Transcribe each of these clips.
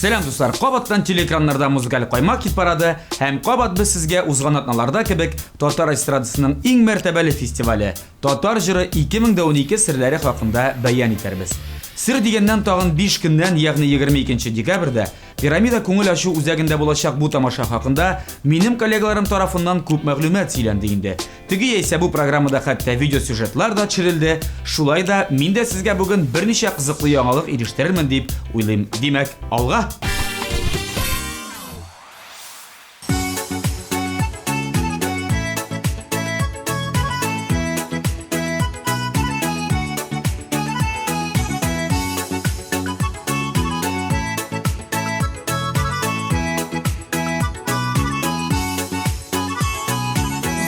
Сәлам, дуслар! Кабаттан телеэкраннарда музыкаль каймак хит парады һәм кабат без сезгә узган атналарда кебек татар эстрадасының иң мәртәбәле фестивале Татар җыры 2012 серләре хакында бәян итәрбез. Сер дигәннән тагын 5 көннән, ягъни 22 декабрьдә Пирамида күңел ачу үзәгендә булачак бу тамаша хакында минем коллегаларым тарафыннан күп мәгълүмат сөйләнде инде. Теге яисә бу программада хәтта видеосюжетлар да төшерелде. Шулай да мин дә сезгә бүген берничә кызыклы яңалык ирештерермен дип уйлыйм. Димәк, алга!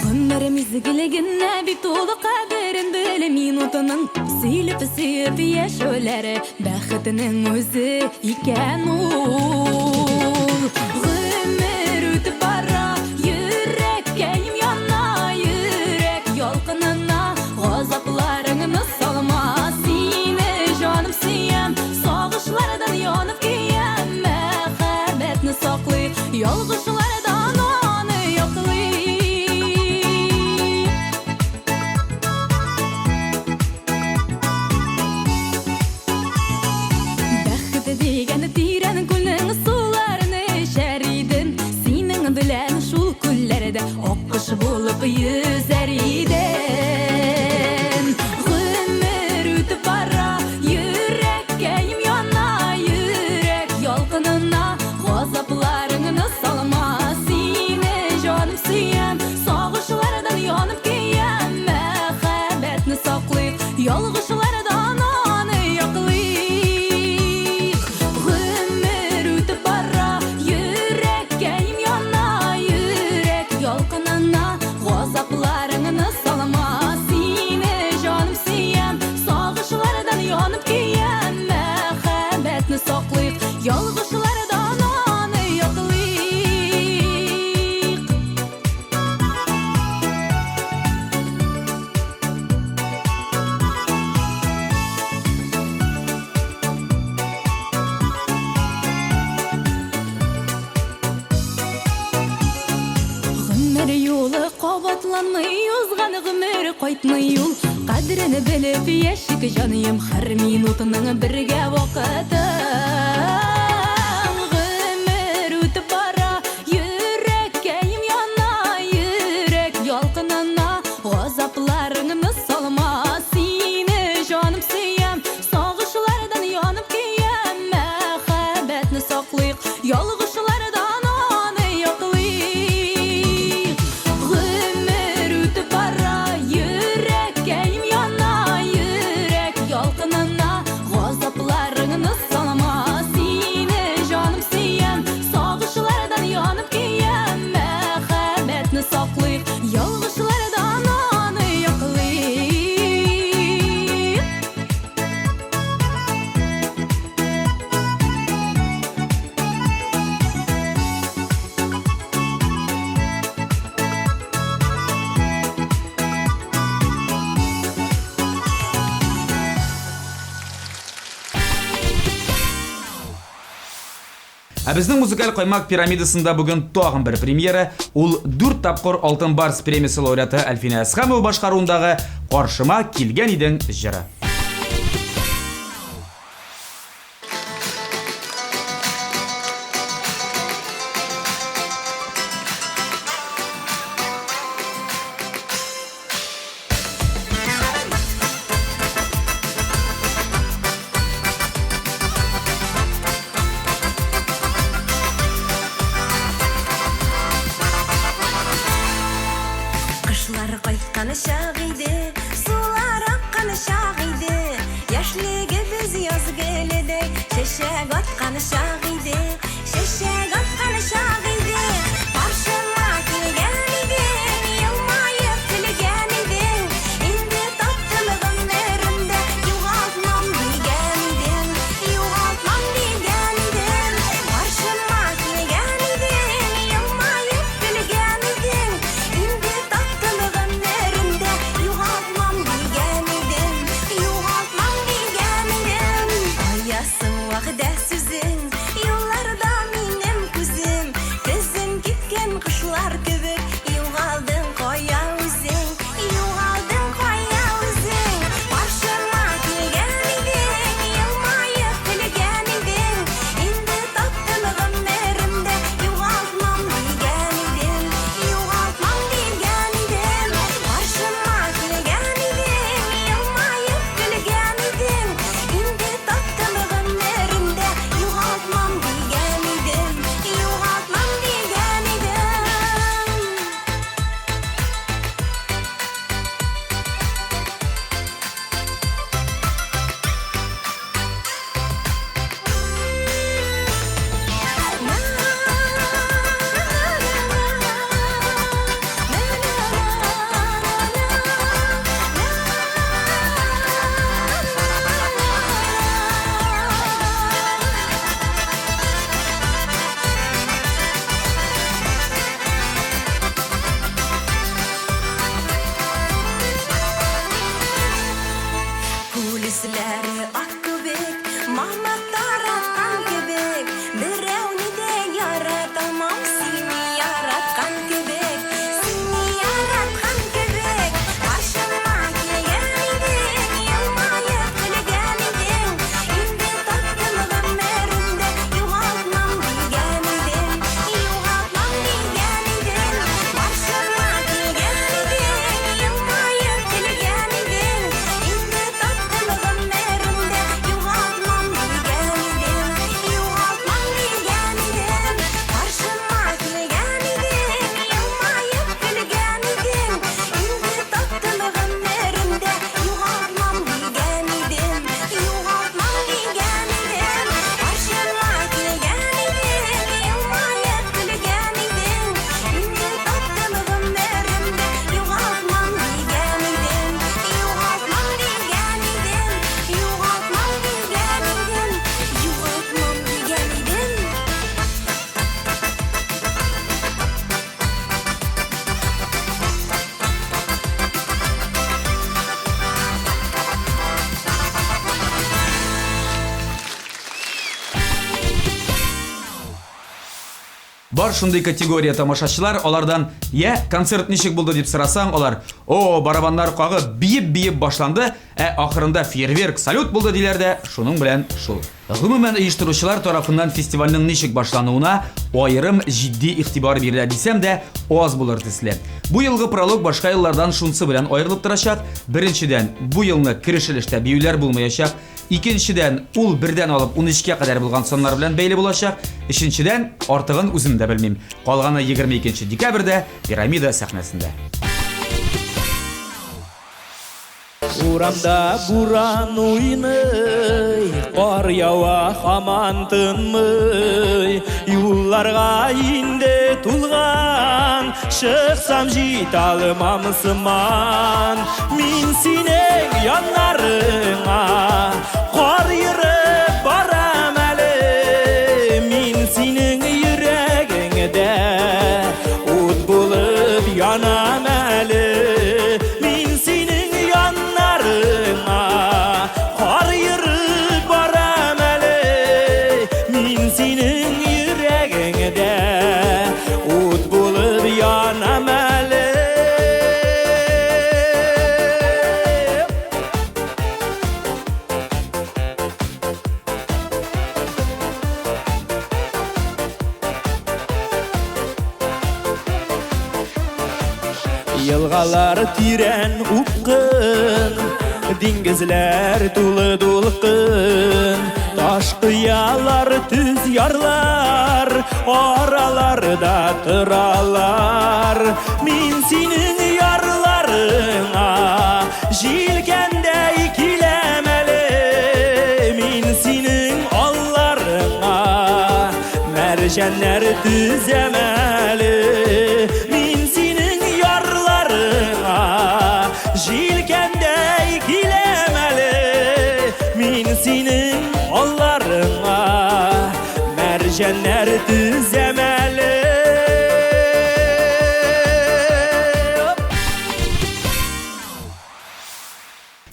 Гомер мизгелегенә бит тулы кадерен бел минутының сөйләп сөеп яшәүләре бәхетнең үзе икән ул. Гомер үтеп бара, йөрәккәем яна, йөрәк ялкынына газапларыңны салма. Сине җаным сөям, сагышлардан янып көям, мәхәббәтне саклыйк, ялгышлардан аны яклыйк. Бәхет дигән тирән күлнең суларын эчәр идем, синең белән шул күлләрдә аккош булып йөзәр идем. Гомер үтеп бара, йөрәккәем яна, йөрәк ялкынына газапларыңны салма. Сине җаным сөям, сагышлардан янып көям, мәхәббәтне саклыйк, ялгышлардан аны яклыйк. Гомер үтеп бара, йөрәккәем яна, йөрәк ялкынына газапларыңны салма. Сине җаным сөям, сагышлардан янып көям, мәхәббәтне саклыйк, ялгышлардан аны яклыйк. Гомер юлы кабатланмый, узган гомер кайтмый ул. Кадерен белеп яшик, җаныем, һәр минутының бергә вакыты. Гомер үтеп бара, йөрәккәем яна, йөрәк ялкынына газапларыңны салма. Сине җаным сөям, сагышлардан янып көям, мәхәббәтне саклыйк, ялгышлардан аны яклыйк. Гомер үтеп бара, йөрәккәем яна, йөрәк ялкынына газапларыңны салма. Сине җаным сөям, сагышлардан янып көям, мәхәббәтне саклыйк, ялгышлардан аны яклыйк. Ә безнең музыкаль каймак пирамидасында бүген тагын бер премьера. Ул дүрт тапкыр Алтын Барс премиясе лауреаты Әлфинә Әсхәмова башкаруындагы Каршыма килгән идең җыры. Кышлар кайткан чак иде, сулар аккан чак иде, яшьлегебез яз гөледәй чәчәк аткан чак иде, чәчәк аткан чак иде. Каршыма килгән идең, елмаеп көлгән идең, инде таптым гомеремдә, югалтмам дигән идең, югалтмам дигән идең. Каршыма килгән идең, елмаеп. Йолдызлар кебек югалдың кая үзең, югалдың кая үзең? Каршыма килгән идең, елмаеп көлгән идең. Инде таптым гомеремдә, югалтмам дигән идем, югалтмам дигән идем. Каршыма килгән идең, елмаеп көлгән идең. Инде таптым гомеремдә, югалтмам дигән идем, югалтмам дигән идем. Күл өсләре ак кебек, мамык тараткан кебек, берәүне дә яраталмам сине яраткан кебек, сине яраткан кебек. Каршыма килгән идең, елмаеп көлгән идең, инде таптым гомеремдә, югалтмам дигән идем, югалтмам дигән идем. Каршыма килгән идең, елмаеп көлгән идең, инде таптым гомеремдә, югалтмам дигән идем, югалтмам дигән идем. Каршыма килгән идең, елмаеп көлгән идең, инде таптым гомеремдә, югалтмам дигән идем, югалтмам дигән идем. Каршыма килгән идең, елмаеп көлгән идең, инде таптым гомеремдә, югалтмам дигән идем, югалтмам дигән идем, югалтмам дигән идем, югалтмам дигән идем. Бар шундый категория тамашачылар, алардан «Я, концерт ничек булды?» дип сорасаң, алар «О, барабаннар кагып, биеп-биеп башланды, ә ахырында фейерверк, салют булды» диләр дә, шуның белән шул. Гомумән, оештыручылар тарафыннан фестивальнең ничек башлануына аерым җитди игътибар бирелә дисәм дә, аз булыр төсле. Бу елгы пролог башка еллардан шунсы белән аерылып торачак. Беренчедән, бу елны кереш өлештә биюләр булмаячак. Икенчедән, ул бердән алып унөчкә кадәр булган саннар белән бәйле булачак. Өченчедән, артыгын үзем дә белмим. Калганы 22 декабрьдә Пирамида сәхнәсендә. Урамда буран уйный, кар ява һаман тынмый. Юлларга инде тулган, чыксам җитә алмам сыман. Мин синең яннарыңа кар ерып барам әле. Мин синең йөрәгеңдә ут булып янам әле. Мин синең яннарыңа кар ерып барам әле. Мин синең йөрәгеңдә ут булып янам әле. Елгалар тирән упкын, диңгезләр тулы дулкын, таш кыялар төз ярлар, араларда торалар. Мин синең ярларыңа җилкәндәй киләм әле. Мин синең алларыңа мәрҗәннәр төзәм әле. Мин синең ярларыңа җилкәндәй киләм әле. Мин синең алларыңа мәрҗәннәр төзәм әле.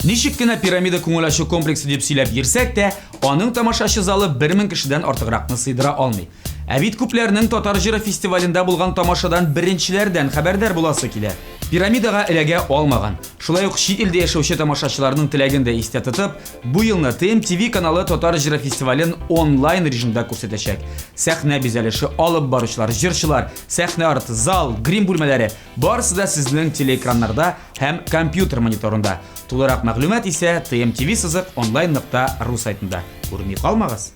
Ничек кенә Пирамида күңел ачу комплексы дип сөйләп йөрсәк тә, аның тамашачы залы 1000 кешедән артыгракны сыйдыра алмый. Ә бит күпләрнең Татар җыры фестивалендә булган тамашадан беренчеләрдән хәбәрдар буласы килә. Пирамидага эләгә алмаган, шулай ук чит илдә яшәүче тамашачыларның теләген дә истә тотып, бу елны ТМТV каналы Татар җыры фестивален онлайн режимда күрсәтәчәк. Сәхнә бизәлеше, алып баручылар, җырчылар, сәхнә арты, зал, грим бүлмәләре, барысы да сезнең телеэкраннарда һәм компьютер мониторында. Тулырак мәгълүмат исә TMTV сызык онлайн нокта ру сайтында. Күрми калмагыз!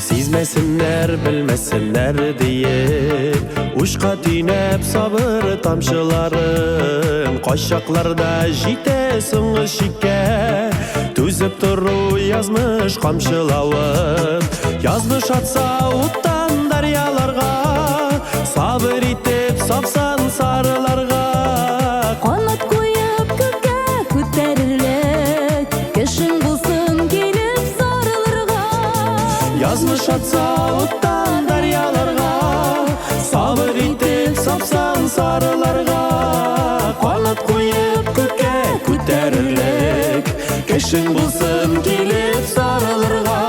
Сизмәсеннәр, белмәсеннәр диеп, Учка төйнәп сабыр тамчыларын, Кайчакларда җитә соңгы чиккә, Түзеп тору язмыш камчылавын. Язмыш атса уттан дәрьяларга, Сабыр итеп сапсан сарыларга. Канат куеп күккә күтәрерлек, Кешең булсын килеп сарылырга. Язмыш атса уттан дәрьяларга, Сабыр итеп сапсан сарыларга. Канат куеп күккә күтәрерлек, Кешең булсын килеп сарылырга.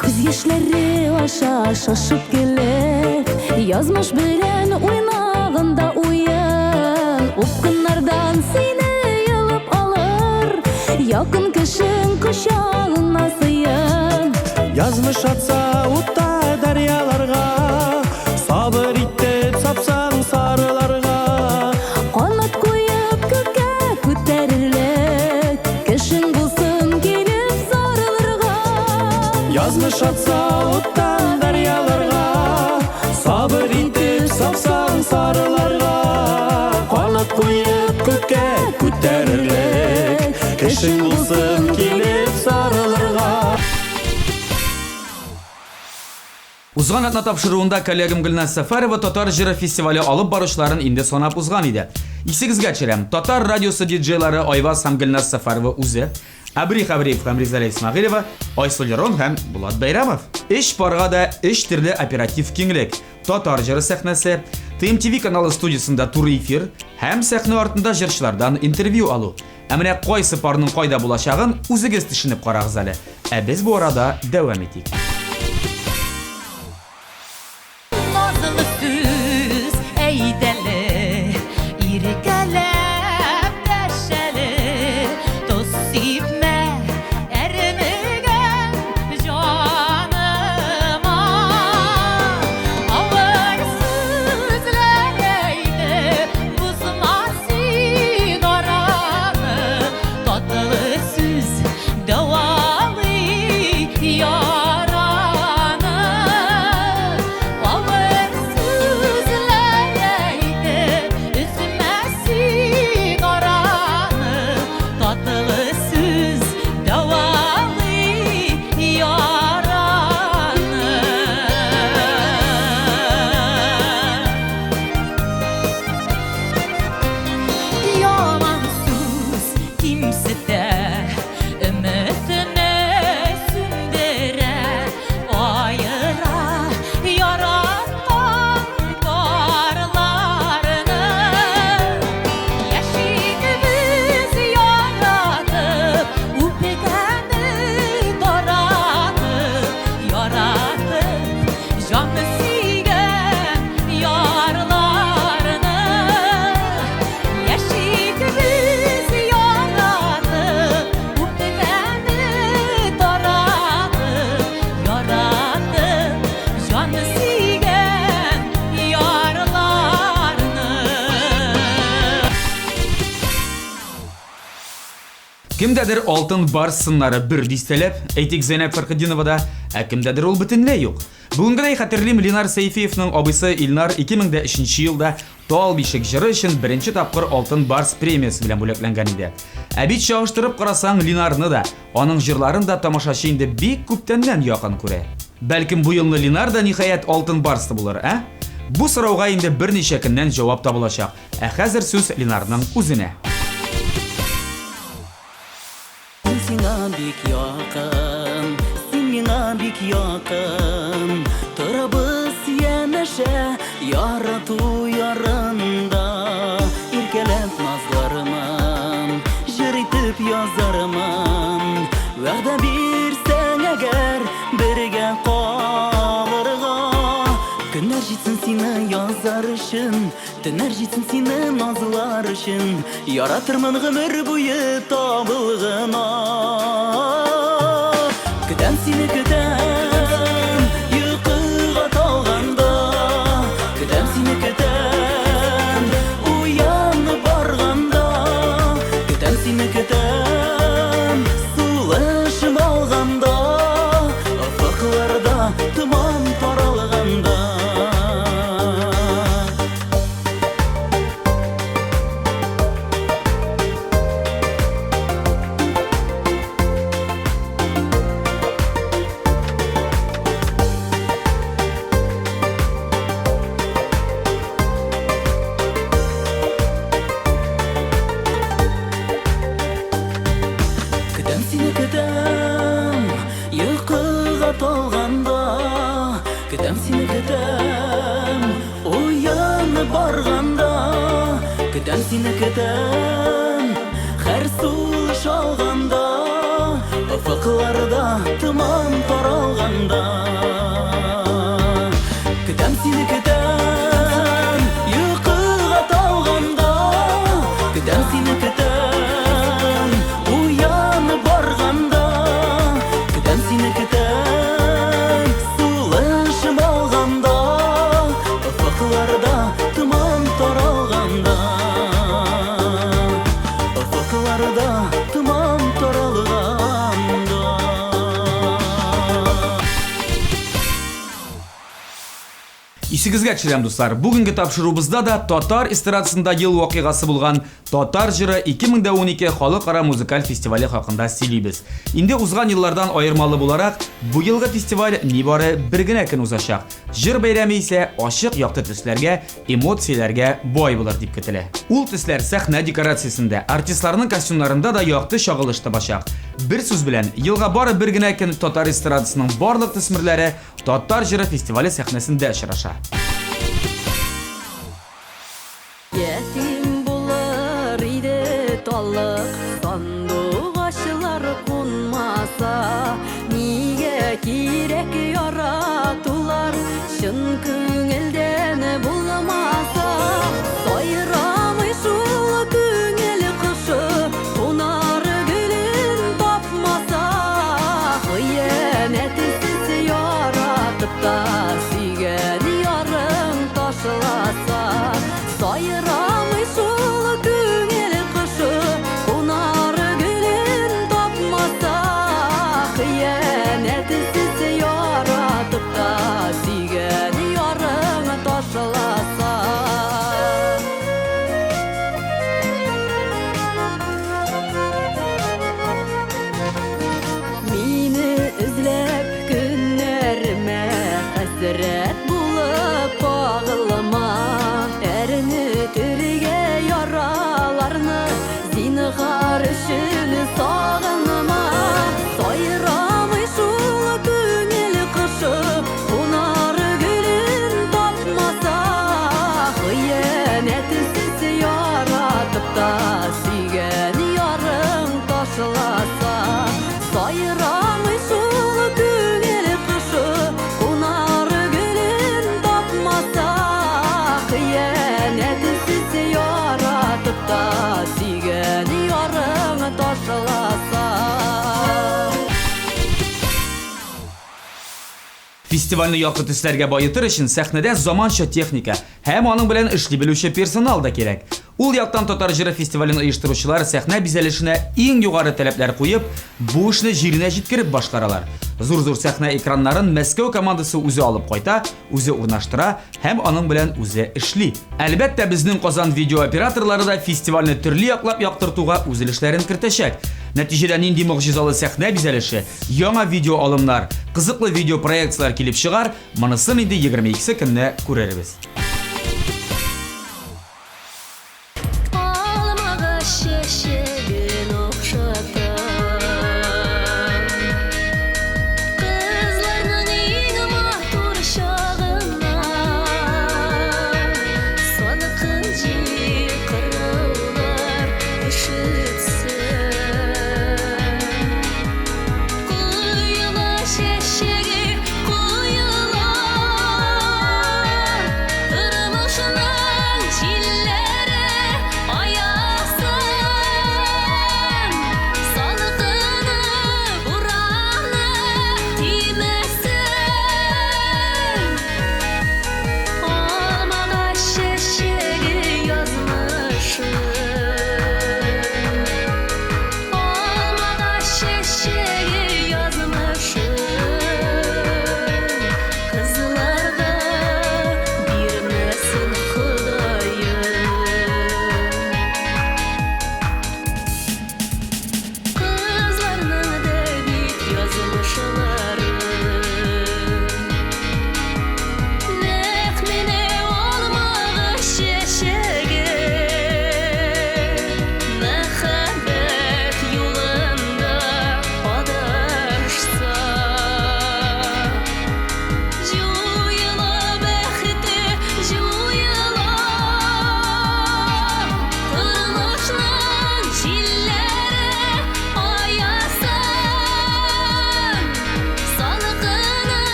Күз яшьләре аша шашып килеп, Язмыш белән уйнаганда уен, Упкыннардан сине йолып алыр, Якын кешең кочагыңа сыен. Язмыш атса утта дәрьяларга, Сабыр итеп сапсаң сарыларга. Канат куеп күккә күтәрерлек, Кешең булсын килеп сарылырга. Язмыш атса уттан дәрьяларга, Сабыр итеп сапсаң сарыларга. Канат куеп күккә күтәрерлек, Кешең булсын килеп сарылырга. Узган атна тапшыруында коллегам Гөлназ Сәфәрова Татар җыры фестивале алып баручыларын инде санап узган иде. Исегезгә төшерәм, Татар радиосы диджейлары Айваз һәм Гөлназ Сәфәрова үзе, Әбри Хәбриев һәм Ризалия Исмәгыйлева, Айсыл Лерон һәм Булат Бәйрәмов. Өч парга да өч төрле оператив киңлек. Татар җыры сәхнәсе, ТМТV каналы студиясендә туры эфир һәм сәхнә артында җырчылардан интервью алу. Ә менә кайсы парның кайда булачагын үзегез төшенеп карагыз әле. Ә без бу арада дәвам итик. Назлы сүз әйт әле, иркәләп дәш әле, тоз сипмә әрнегән җаныма. Авыр сүзләр әйтеп, бозма син араны, татлы сүз дәвалый яраны. Авыр сүзләр әйтеп, өзмә син араны, татлы сүз дәвалый яраны. Яман сүз кимсетә, өметне сүндерә, аера яраткан парларны. Яшик без яратып, үпкәне таратып, яратып, җан сөйгән ярларны. Яшик без яратып, үпкәне таратып, яратып, җан сөйгән ярларны. Кемдәдер алтын барс сыннары бер дистәләп, әйтик Зәйнәб Фәрхетдиновада, ә кемдәдер ул бөтенләй юк. Бүгенгедәй хәтерлим, Ленар Сәйфиевның абыйсы Илнар 2003 елда Тал бишек җыры өчен беренче тапкыр Алтын барс премиясе белән бүләкләнгән иде. Ә бит чагыштырып карасаң, Ленарны да, аның җырларын да тамашачы инде бик күптәннән якын күрә. Бәлкем бу елны Ленар да ниһаять Алтын барслы булыр, ә? Бу сорауга инде берничә көннән җавап табылачак. Ә хәзер сүз Ленарның үзенә. Мин сиңа бик якын, син миңа бик якын. Торабыз янәшә, ярату ярында. Иркәлә язармын. Вәгъдә бирсәң әгәр бергә калырга. Көннәр җитсен сине язар өчен, төннәр җитсен сине назлар өчен. Яратырмын гомер буе табылгына. Көтәм сине, көтәм, йокыга талганда. Көтәм сине, көтәм, уянып барганда. Көтәм сине, көтәм, сулышым алганда. Офыкларда томан таралганда. Көтәм сине, көтәм, йокыга талганда. Көтәм сине, көтәм, уянып барганда. Көтәм сине, көтәм, һәр сулыш алганда. Офыкларда томан таралганда. Көтәм сине, көтәм, йокыга талганда. Көтәм сине, көтәм, уянып барганда. Көтәм сине, көтәм, сулышым алганда. Офыкларда томан таралганда. Офыкларда томан таралганда. Исегезгә төшерәм, дуслар, бүгенге тапшыруыбызда да татар эстрадасында ел вакыйгасы булган Татар җыры 2012 халыкара музыкаль фестивале хакында сөйлибез. Инде узган еллардан аермалы буларак, бу елгы фестиваль нибары бер генә көн узачак. Җыр бәйрәме исә ачык якты төсләргә, эмоцияләргә бай булыр дип көтелә. Ул төсләр сәхнә декорациясендә, артистларның костюмнарында да якты чагылыш табачак. Бер сүз белән, елга бары бер генә көн татар эстрадасының барлык төсмерләре Татар җыры фестивале сәхнәсендә очраша. Ятим булыр иде таллык, сандугачлар кунмаса. Нигә кирәк яратулар, чын күңелдән булмаса? Сайрамый шул күңел кошы, кунар гөлен тапмаса. Хыянәтсез яратып та, сөйгән ярың ташласа. Сайрамый шул күңел кошы, кунар гөлен тапмаса. Хыянәтсез яратып та, сөйгән ярың ташласа. Мине эзләп көннәремә хәсрәт булып кагылма. Әрнетергә яраларны зинһар өчен сагынма. Сайрамый шул күңел кошы, кунар гөлен тапмаса. Хыянәтсез яратып та, сөйгән ярың ташласа. Сайрамый шул күңел кошы, кунар гөлен тапмаса. Хыянәтсез яратып та, сөйгән ярың ташласа. Фестивальне якты төсләргә баетыр өчен сәхнәдә заманча техника һәм аның белән эшли белүче персонал да кирәк. Ул яктан Татар җыры фестивален оештыручылар сәхнә бизәлешенә иң югары таләпләр куеп, бу эшне җиренә җиткереп башкаралар. Зур-зур сәхнә экраннарын Мәскәү командасы үзе алып кайта, үзе урнаштыра һәм аның белән үзе эшли. Әлбәттә, безнең Казан видеооператорлары да фестивальне төрле яклап яктыртуга үз өлешләрен кертәчәк. Нәтиҗәдә нинди могҗизалы сәхнә бизәлеше, яңа видеоалымнар, кызыклы видеопроекцияләр килеп чыгар, монысын инде 22 көнне күрербез. Алмагач чәчәген охшата. Кызларның иң матур чагына салкын җил кырыулар өшетсен.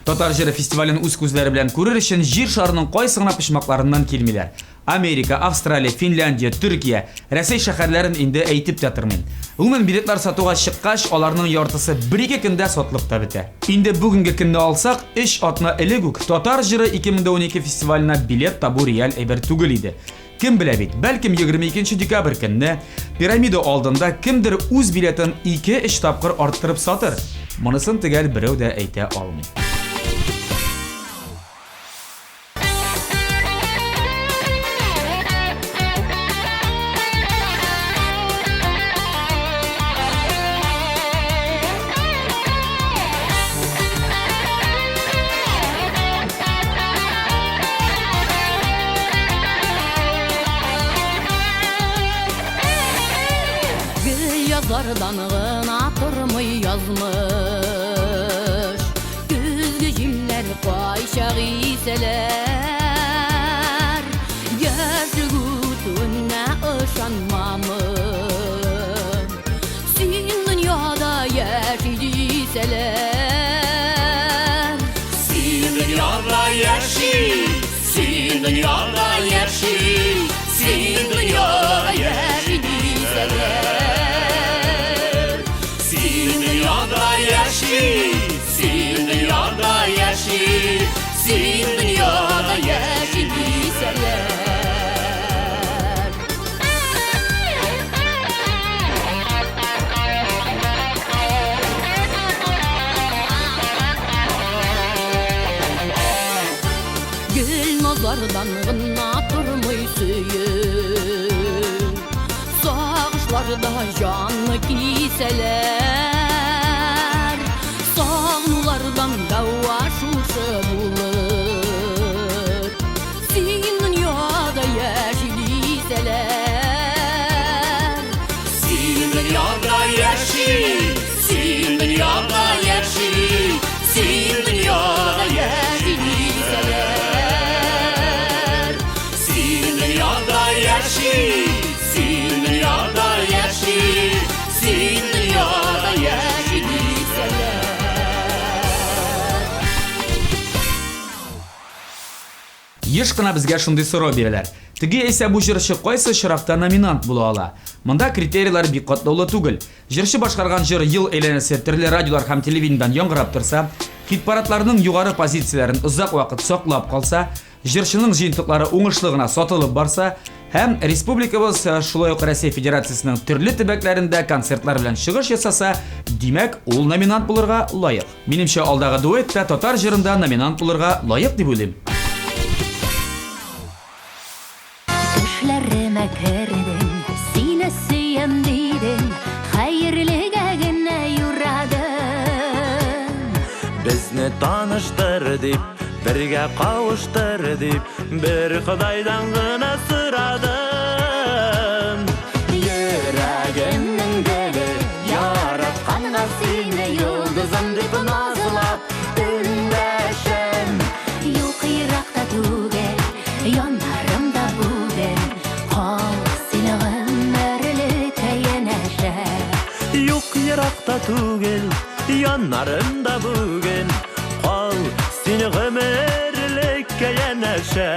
Татар җыры фестивален үз күзләре белән күрер өчен җир шарының кайсы гына почмакларыннан килмиләр. Америка, Австралия, Финляндия, Төркия, Рәсәй шәһәрләрен инде әйтеп тә тормыйм. Гомумән, билетлар сатуга чыккач, аларның яртысы бер-ике көндә сатылып та бетә. Инде бүгенге көнне алсак, өч атна элек үк Татар җыры 2012 фестиваленә билет табу реаль әйбер түгел иде. Кем белә бит, бәлкем 22 декабрь көнне пирамида алдында кемдер үз билетын ике-өч тапкыр арттырып сатыр. Монысын төгәл берәү дә әйтә алмый. Гел язлардан гына тормый язмыш. Көзге җилләр кайчак исәләр. Яшьлек үтүенә ышанмамын. Син дөньяда яши дисәләр. Син дөньяда яши, син дөньяда яши, син дөньяда яши дисәләр. Син дөньяда яши, син дөньяда яши, син дөньяда яши дисәләр. Гел назардан гына тормый сөю. Сагышларда җанны кисәләр. Сагынулардан дәва шушы булыр. Син дөньяда яши дисәләр. Син дөньяда яши, син дөньяда яши, син дөньяда яши дисәләр. Син дөньяда яши, син дөньяда яши, син дөньяда яши дисәләр. Еш кына безгә шундый сорау бирәләр. Теге яисә бу җырчы кайсы очракта номинант була ала? Монда критерийлар бик катлаулы түгел. Җырчы башкарган җыр ел әйләнәсе төрле радиолар һәм телевидениедән яңгырап торса, хит-парадларның югары позицияләрен озак вакыт саклап калса, җырчының җыентыклары уңышлы гына сатылып барса һәм республикабыз, шулай ук Россия Федерациясенең төрле төбәкләрендә концертлар белән чыгыш ясаса, димәк, ул номинант булырга лаек. Минемчә, алдагы дуэт та татар җырында номинант булырга лаек дип уйлыйм. Төшләремә кердең, сине сөям дидең, хәерлегә генә юрадым. Безне таныштыр дип, бергә кавыштыр дип, бер Ходайдан гына сорадым. Йөрәгемнең гөле, яратканга сине йолдызым дип назлап эндәшәм. Юк еракта түгел, яннарымда бүген, кал син гомерлеккә янәшә. Юк еракта түгел, яннарымда бүген, кал син гомерлеккә янәшә.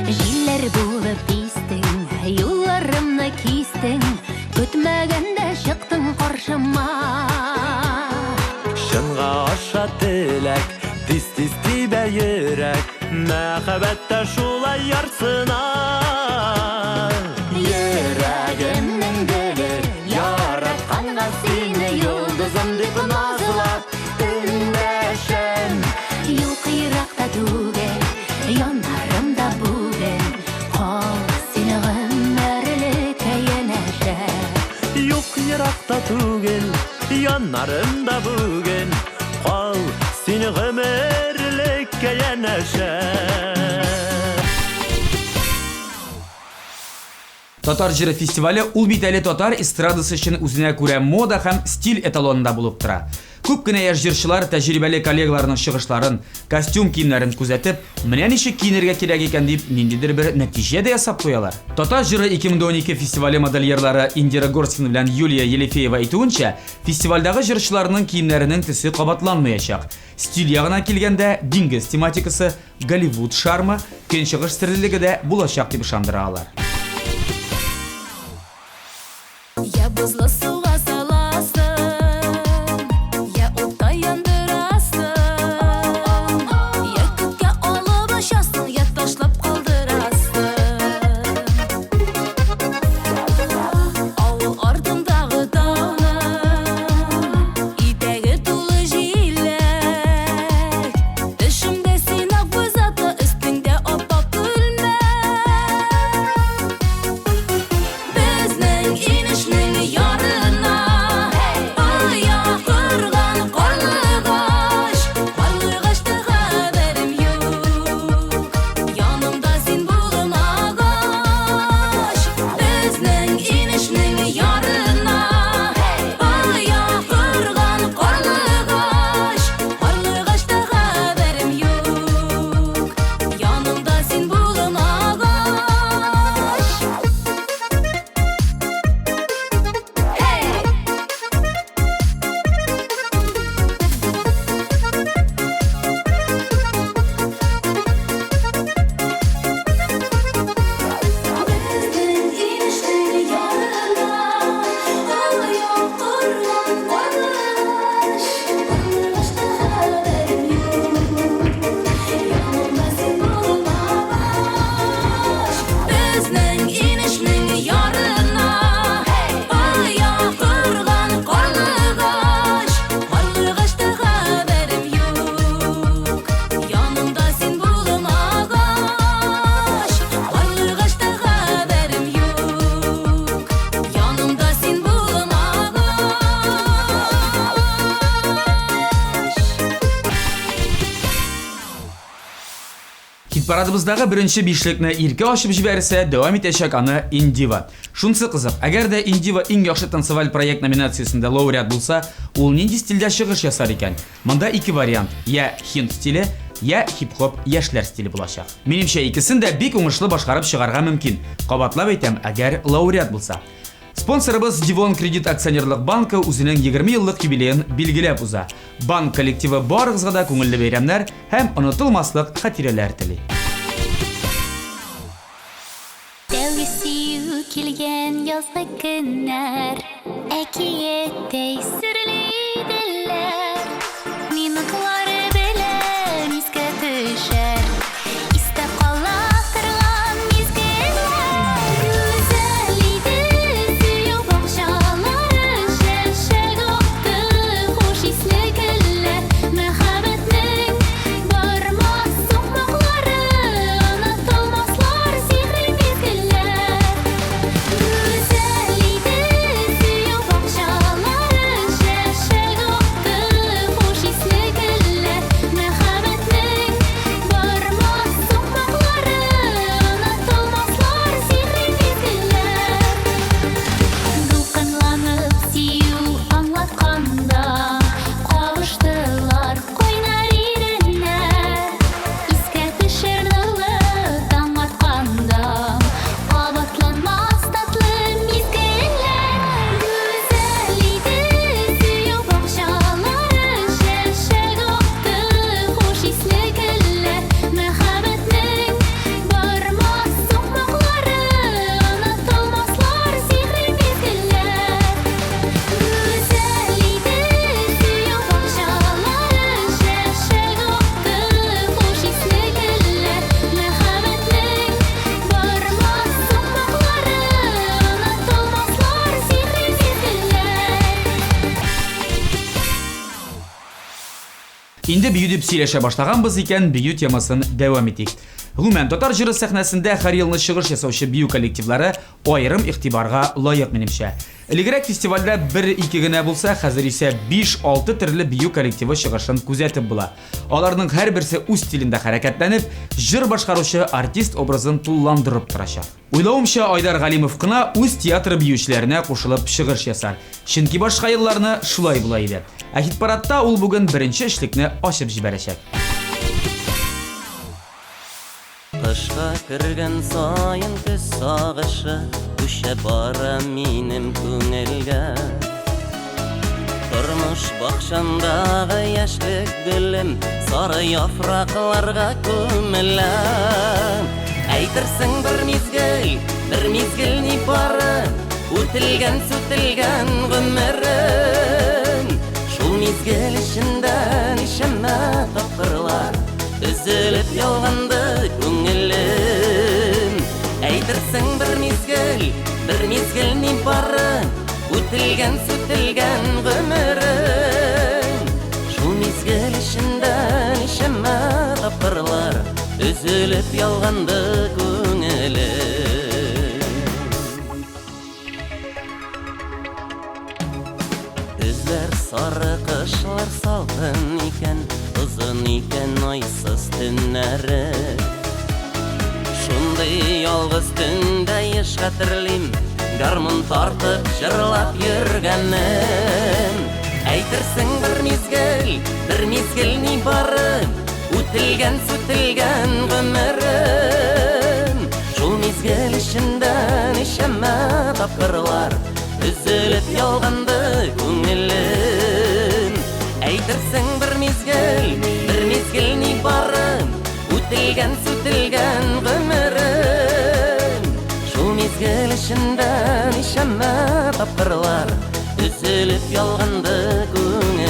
Җилләр булып истең, юлларымны кистең, көтмәгәндә чыктың каршыма. Чынга аша теләк, тиз-тиз тибә йөрәк, мәхәббәттә шулай ярсына. Йөрәгемнең гөле, яратканга сине йолдызым дип назлап эндәшәм. Юк еракта түгел, яннарымда бүген, кал син гомерлеккә янәшә. Юк еракта түгел, яннарымда бүген, кал син гомерлеккә янәшә. Татар җыры фестивале ул бит әле татар эстрадасы өчен үзенә күрә мода һәм стиль эталонында булып тора. Күп кенә яшь җырчылар тәҗрибәле коллегаларының чыгышларын, костюм киемнәрен күзәтеп, менә ничек киенергә кирәк икән дип ниндидер бер нәтиҗә дә ясап куялар. Татар җыры 2012 фестивале модельерлары Индира Горскина белән Юлия Елефеева әйтүенчә, фестивальдагы җырчыларның киемнәренең төсе кабатланмаячак. Стиль ягына килгәндә, диңгез тематикасы, Голливуд шармы, көнчыгыш серлелеге дә булачак дип ышандыра алар. Я бозлы суга саласың, я утта яндырасың, я күккә алып очасың, я ташлап калдырасың. Авыл артындагы тауның итәге тулы җиләк. Төшемдә син акбүз атлы, өстеңдә ап-ак күлмәк. Безнең инешнең ярына оя корган карлыгач. Карлыгачта хәбәрем юк, янымда син булмагач. Безнең инешнең ярына оя корган карлыгач. Карлыгачта хәбәрем юк, янымда син булмагач. Hey! Безнең инешнең ярына оя корган карлыгач. Карлыгачта хәбәрем юк, янымда син булмагач. Безнең инешнең ярына оя корган карлыгач. Карлыгачта хәбәрем юк, янымда син булмагач. Карлыгачта хәбәрем юк, янымда син булмагач. Хит-парадыбыздагы беренче бишлекне Иркә ачып җибәрсә, дәвам итәчәк аны Индива. Шунысы кызык, әгәр дә Индива иң яхшы танцеваль проект номинациясендә лауреат булса, ул нинди стильдә чыгыш ясар икән? Монда ике вариант, я хинд стиле, я хип-хоп яшьләр стиле булачак. Минемчә, икесен дә бик уңышлы башкарып чыгарга мөмкин. Кабатлап әйтәм, әгәр лауреат булса. Спонсорыбыз Дивон Кредит акционерлык банкы үзенең 20 еллык юбилеен билгеләп уза. Банк коллективы барыгызга да күңелле бәйрәмнәр һәм онытылмаслык хатирәләр тели. Тәүге сөю килгән язгы көннәр Әкияттәй серле иделәр. Минутлары белән искә төшәр Истә кала торган мизгелләр. Гүзәл иде сөю бакчалары, Чәчәк атты хуш исле гөлләр. Мәхәббәтнең бармас сукмаклары, Онытылмаслар сихри мизгелләр. Гүзәл иде сөю бакчалары, Чәчәк атты хуш исле гөлләр. Мәхәббәтнең бармас сукмаклары, Онытылмаслар сихри мизгелләр. Дулкынланып сөю аңлатканда, Кавыштылар кайнар иреннәр. Искә төшер нурлы таң атканда, Кабатланмас татлы мизгелләр. Гүзәл иде сөю бакчалары, Чәчәк атты хуш исле гөлләр. Мәхәббәтнең бармас сукмаклары, Онытылмаслар сихри мизгелләр. Гүзәл иде сөю бакчалары, Чәчәк атты хуш исле гөлләр. Мәхәббәтнең бармас сукмаклары, Онытылмаслар сихри мизгелләр. Инде бию дип сөйләшә башлаганбыз икән, бию темасын дәвам итик. Гомумән, татар җыры сәхнәсендә һәр елны чыгыш ясаучы бию коллективлары аерым игътибарга лаек, минемчә. Элегрәк фестивальдә бер-ике генә булса, хәзер исә 5-6 төрле бию коллективы чыгышын күзәтеп була. Аларның һәрберсе үз стилендә хәрәкәтләнеп, җыр башкаручы артист образын тулыландырып торачак. Уйлавымча, Айдар Галимов кына үз театры биючеләренә кушылып чыгыш ясар. Чөнки башка елларны шулай була иде. Ә хит-парадта ул бүген беренче өчлекне ачып җибәрәчәк. Кышка кергән саен көз сагышы Күчә бара минем күңелгә. Тормыш бакчамдагы яшьлек гөлем Сары яфракларга күмелә. Әйтерсең бер мизгел, бер мизгел ни бары Үтелгән, сүтелгән гомерем. Шул мизгел эчендә ничәмә тапкырлар Өзелеп ялганды күңелем. Әйтерсең бер мизгел, бер мизгел ни бары Үтелгән, сүтелгән гомерем. Шул мизгел эчендә ничәмә тапкырлар Өзелеп ялганды күңелем. Көзләр сары, кышлар салкын икән, Озын икән айсыз төннәре. Шундый ялгыз төндә еш хәтерлим, Гармун тартып җырлап йөргәнем. Әйтерсең бер мизгел, бер мизгел ни бары, Үтелгән, сүтелгән гомерем. Шул мизгел эчендә ничәмә тапкырлар Өзелеп ялганды күңелем. Әйтерсең бер мизгел, бер мизгел ни бары, Үтелгән, сүтелгән гомерем. Шул мизгел эчендә ничәмә тапкырлар Өзелеп ялганды күңелем.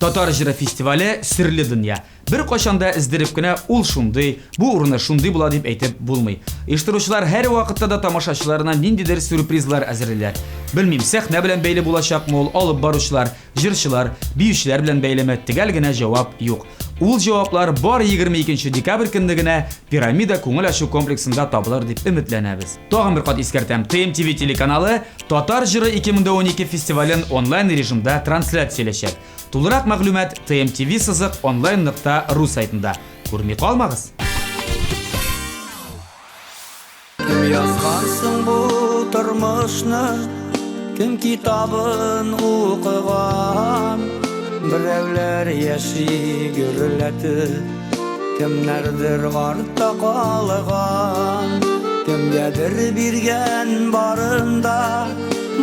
Татар җыры фестивале серле дөнья. Беркайчан да эздереп кенә ул шундый, бу урыны шундый була дип әйтеп булмый. Оештыручылар һәрвакытта да тамашачыларына ниндидер сюрпризлар әзерлиләр. Белмим, сәхнә белән бәйле булачакмы ул, алып баручылар, җырчылар, биючеләр белән бәйлеме, төгәл генә җавап юк. Ул җаваплар бары 22 декабрь көнне генә Пирамида күңел ачу комплексында табылыр дип өметләнәбез. Тагын бер кат искәртәм, ТМТВ телеканалы Татар җыры 2012 фестивален онлайн режимда трансляцияләчәк. Тулырак мәгълүмат tmtv сызык онлайн нокта ру сайтында. Күрми калмагыз! Кем язган соң бу тормышны? Кем китабын укыган? Берәүләр яши гөрләтеп, кемнәрдер артта калган. Кемгәдер биргән барында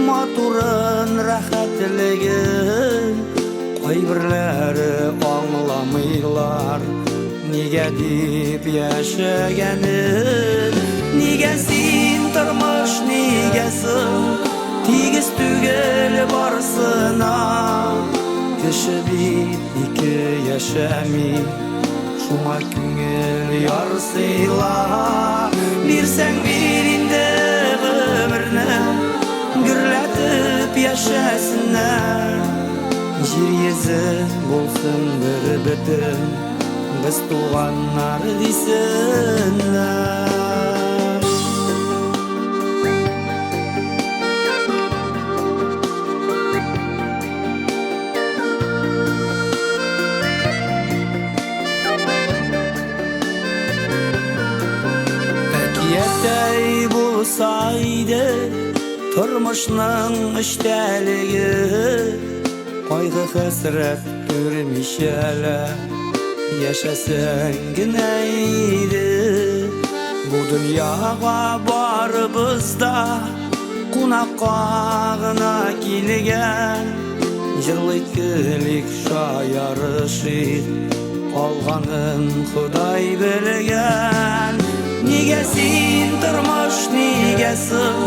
матурын, рәхәтлеген. Кайберләре аңламыйлар, нигә дип яшәгәнен. Нигә син, тормыш, нигә соң тигез түгел барысына? Кеше бит ике яшәми, шуңа күңел ярсыйла. Бирсәң бир инде гомерне, гөрләтеп яшәсеннәр. Җир йөзе булсын бер бөтен, без туганнар дисеннәр. Әкияттәй булса иде тормышның эчтәлеге, кайгы хәсрәт күрмичә лә яшәсәң генә иде. Бу дөньяга барыбыз да кунакка гына килгән. Җырлыйк, көлик, шаярышыйк, калганын Ходай белгән. Нигә син, тормыш, нигә соң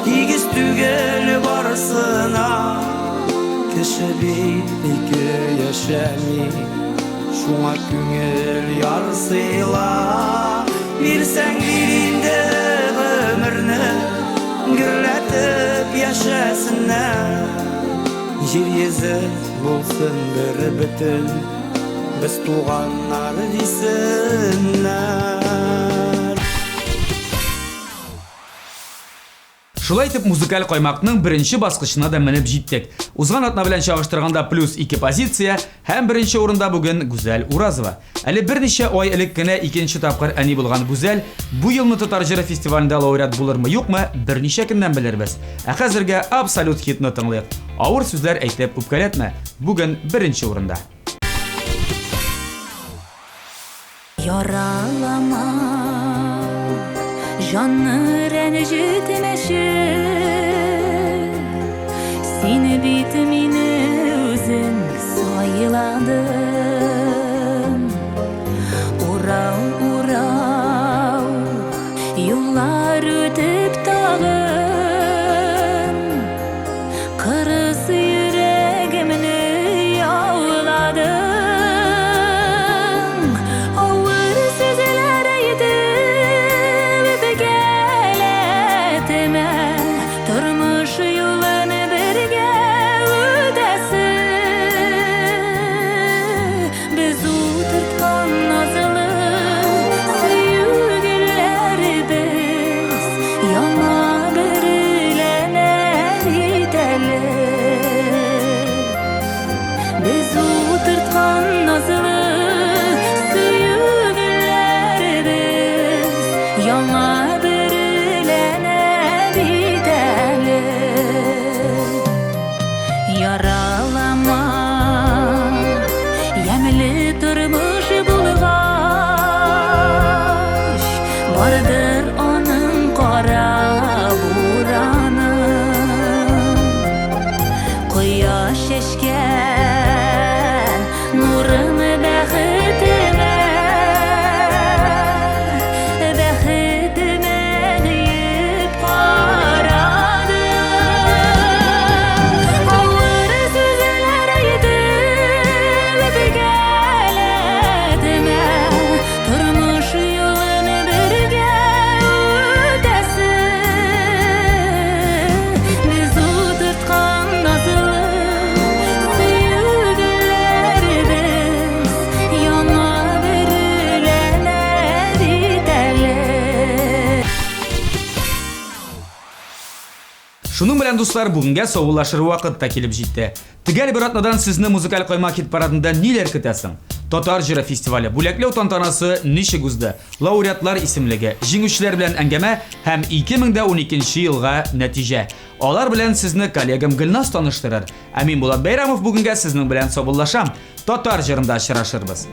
тигез түгел барысына? Кеше бит ике яшәми, шуңа күңел ярсыйла. Бирсәң бир инде гомерне, гөрләтеп яшәсеннәр. Җир йөзе булсын бер бөтен, без туганнар дисеннәр. Шулай итеп, музыкаль каймакның беренче баскычына да менеп җиттек. Узган атна белән чагыштырганда плюс 2 позиция һәм беренче урында бүген Гүзәл Уразова. Әле берничә ай элек кенә икенче тапкыр әни булган Гүзәл бу елны Татар җыры фестивалендә лауреат булырмы-юкмы, берничә көннән белербез. Ә хәзергә абсолют хитны тыңлыйк. Авыр сүзләр әйтеп үпкәләтмә, бүген беренче урында. Яралама, җанны рәнҗетмәче. Син бит мине үзең сайладың. Урау, урау, юллар үтеп тагын. Кырыс йөрәгемне яуладың, Авыр сүзләр әйтеп үпкәләтмә, Тормыш юлын бергә үтәсе. Без утырткан назлы сөю гөлләребез Яңа бөреләнә бит әле. Без утырткан назлы сөю гөлләребез Яңа бөреләнә бит әле. Яралама, ямьле тормыш булгач, Бардыр аның кара бураны. Кояш чәчкән нурын бәхетемә, Бәхетемә диеп карады. Авыр сүзләр әйтеп үпкәләтмә, Тормыш юлын бергә үтәсе. Без утырткан назлы сөю гөлләребез Яңа бөреләнә бит әле. Шуның белән, дуслар, бүгенгә саубуллашыр вакыт та килеп җитте. Төгәл бер атнадан сезне музыкаль каймак хит-парадында ниләр көтә соң? Татар җыры фестивале, бүләкләү тантанасы ничек узды? Лауреатлар исемлеге, җиңүчеләр белән әңгәмә һәм 2012 елга нәтиҗә. Алар белән сезне коллегам Гөлназ таныштырыр. Ә мин Булат Бәйрәмов бүгенгә сезнең белән саубуллашам. Татар җырында очрашырбыз.